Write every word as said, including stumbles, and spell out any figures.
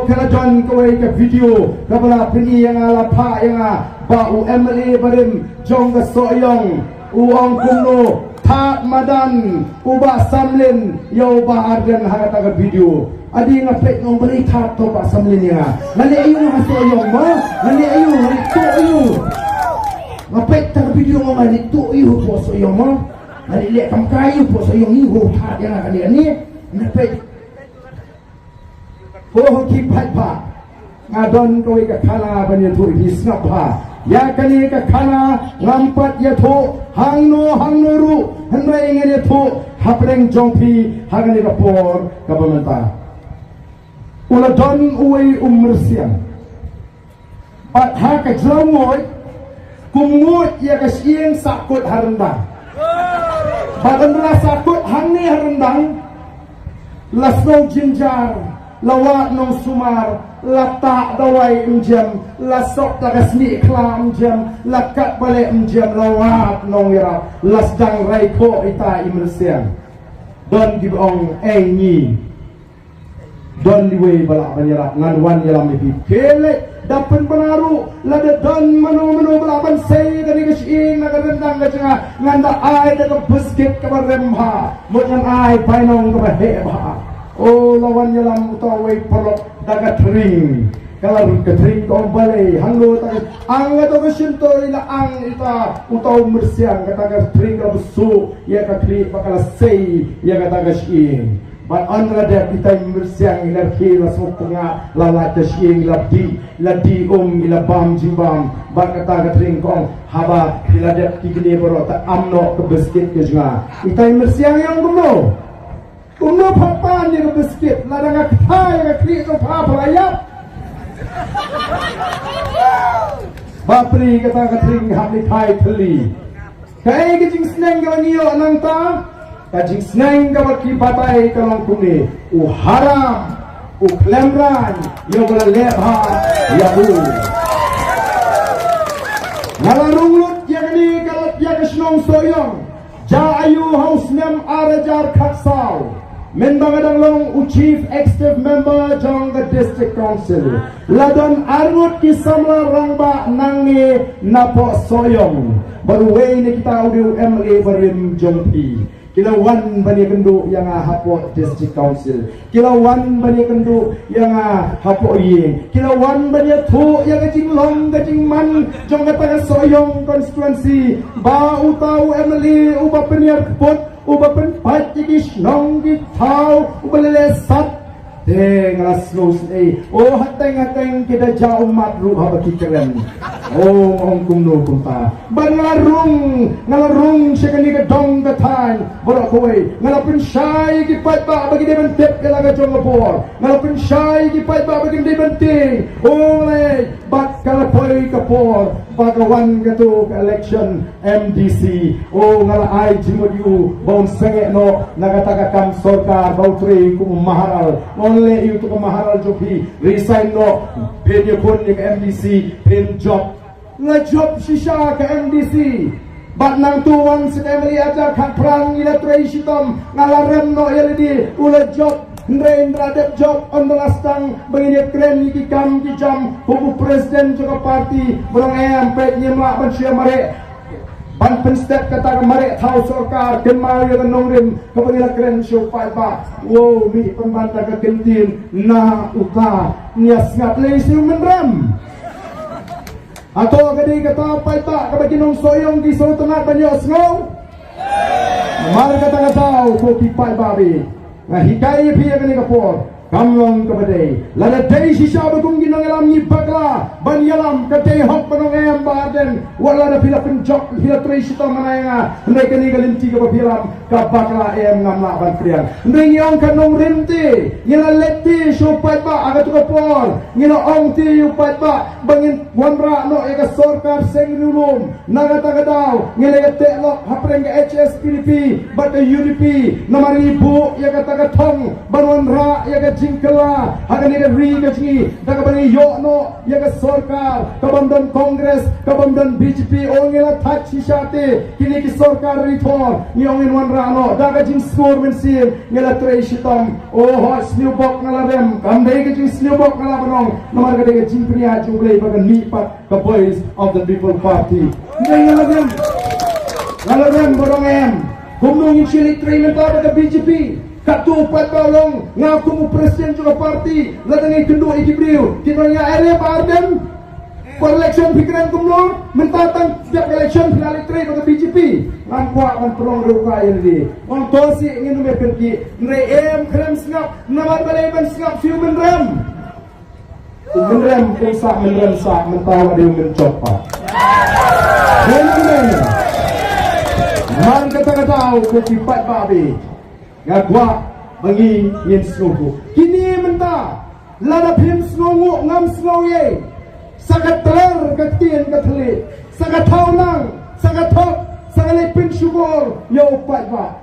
Ka la don kawei ka video kaba la pyni ïa nga, la phah ïa nga ba u M L A barim jong ka Sohiong u ong kumno, Thad madan u Bah Samlin ïa u Bah Ardent ha kata ka video. Adi nga peit nga ong balei Thad to Bah Samlin ïa nga. Nga leh aïu ha Sohiong mo? Nga leh aïu, nga leh tuh aïu? Nga peit ta ka video nga ong nga leh tuh aïu hapoh Sohiong mo? Nga leh leh kam kai aïu hapoh Sohiong, aïu Thad ïa nga kane kane. Nga peit. Ko ki paidbah, nga don kawei ka khana ban ïathuh ïa phi, sngap bha. Ïa kane ka khana ngam pat ïathuh hangno hangno ruh, hynrei ngan ïathuh hapdeng jong phi ha kane ka por kaba mynta. U la don uwei u myrsiang. Bad ha ka jrong ngut, kum ngut ïa ka shyieng sahkut ha ryndang. Bad ynda la sahkut hangne ha ryndang, la sngew jynjar, la wad nongsumar, la tah dawai ym jem, la sop da ka snieh khla ym jem, la kat baleh ym jem, la wad nongïarap, la sdang rai khoh ita i myrsiang. Don kiba ong, ei ngi don iwei ba lah ban ïarap, ngan wan ïalam ïa phi. Khie leit, da pynbna ruh, lada don mano mano ba lah ban sei kane ka shyieng na ka ryndang ka jong nga, ngan da ai da ka biskit kaba rem bha, mut ngan ai bainong kaba heh bha. O, la wan ïalam uta uwei paralok da ka tring. Ka la rung ka tring, ka ong balei, hangno ta ka, ang kata ka shyntur, i la ang ita, uta u myrsiang, kata ka tring ka la bsuh ïa ka khlieh bad ka la sei ïa kata ka shyieng. Bad ynda la dep, ita i myrsiang i la rkhie, la sngewpyngngad, la lait sha shyieng, i la dih, i la dih um, i la bam jingbam. Bad kata ka tring ka ong, haba phi la dep ki kine baroh, ta am noh ka biskit ka jong nga. Ita i myrsiang i ong kumno? Kumno pha pan ïa ka biskit, lada nga kthah ïa ka khlieh jong pha, pha la ïap. Bapli, kata ka tring hap leit phai thylli. Kaei ka jingsneng kaba ngi ïoh nangta? Ka jingsneng kaba ki batai ka long kumne: u haram, u khlem rang ïa uba la leh bha ïa u. Nga la rung lut ïa kane ka, ïa ka shnong Sohiong. Jia aiu ha u snem ar hajar khatsaw, mynba nga dang long u Chief Executive Member jong ka District Council, la don arngut ki samla rangbah nangne napoh Sohiong. Bad uwei na kita u dei u M L A barim jong phi. Ki la wan ban ïakynduh ïa nga hapoh District Council. Ki la wan ban ïakynduh ïa nga hapoh ïing. Ki la wan ban ïathuh ïa ka jinglong ka jingman jong kata ka Sohiong constituency. Ba uta u M L A uba pynïar kput, uba pynpait ïa ki shnong ki thaw, uba leh leh sat. Te nga la sngewsih. O, hateng hateng ki da jia ummat ruh haba ki kren. O, ong kumno kumta. Bad nga la rung, nga la rung sha kane ka dong ka thaiñ baroh kawei. Nga la pynshai ïa ki paidbah ba ki dei ban tip ïa la ka jong ka bor. Nga la pynshai ïa ki paidbah ba ki dei ban tieng. O lei, bad ka la poi ka por ba ka wan kato ka election M D C. O, nga la ai jingmut ïa u ba un sangeh noh na kata ka kam sorkar ba u trei kum u maharal. Ngan leh ïa uto ka maharal jong phi, resign noh. Phin ïakhun ïa ka M D C, phin jop. La jop shisha ka M D C. Bad nangto wan sha ka M L A hajar khatphra, ngi la trei shitom, nga la rem noh ïa lade, u la jop, hynrei ynda la dep jop, ynda la sdang ba ngin ïa kren ïa ki kam ki jam, kum u president jong ka party, ba long em, peit ngim lah ban shu mareh ban pynstep kata ka mareh thaw sorkar, kynmaw ïa ka nongrim kaba ngi la kren sha u paidbah. Wow, mih pynban da ka kyntien na uta, ngi ïa sngap lei shu mynrem. Hato ka dei kata paidbah kaba ki nong Sohiong ki sngewtynnat ban ïohsngew? Namar kata ka daw ko ki paidbah, ba nga hikai ïa phi ha kane ka por, kam long kaba dei. Lada dei shisha ba kum ki nongïalam ngi bakla ban ïalam, ka dei hok ban ong em Bah Ardent, wat lada phi la pynjop, phi la trei shitom ha nga, hynrei kane ka lynti kaba phi ïalam ka bakla, em, ngam lah ban pdiang. Hynrei ngi ong ka nongrim te, ngi la leit te sha u paidbah ha kato ka por, ngi la ong te ïa u paidbah ba ngin wanrah noh ïa ka sorkar seng riewlum. Na kata ka daw ngi la ïa teh lok hapdeng ka H S P D P bad ka U D P, namar ngi buh ïa kata ka thong ban wanrah ïa ka jingkylla ha kane ka ri ka jong ngi da kaba ngi ïoh noh ïa ka sorkar ka bym don Congress, ka bym don B J P. O, ngi la thait shisha te, kine ki sorkar ri thor, ngi ong ngin wanrah noh da ka jingsngur mynsiem. Ngi la trei shitom. O, hooid, sniewbok nga la rem, kam dei ka jingsniewbok nga la ban ong, namar ka dei ka jingpynïaid jong U Blei ba kan mih pat ka Voice of the People Party. Nga la rem, nga la rem, ba ong em. Kumno ngin shu leit trei mynta bad ka B J P? Katto pat ba long nga kum u president jong ka party, lada ngi kynduh ïa ki briew kin ong ïa, "Are ba Ardent, por election phi kren kumno, mynta tang step election phi la leit trei bad ka B J P." Ngam kwah ban pynlong ruh ka ïa lade. Ngam to sih ngin ym pynki. Nrei em khlem sngap, namar balei ban sngap siew mynrem. Mynrem, kong sah mynrem sah, mynta wat dei mynjop pat. Mynrem. Man kata ka daw ko ki paidbah, nga kwah ba ngi ngin sngewthuh. Kine mynta, lada phim sngewnguh ngam sngew ei. Sa ka tler ka ktien ka thylliej, sa ka thaw nang, sa ka thok, sa ka leit pynshukor ïa u paidbah.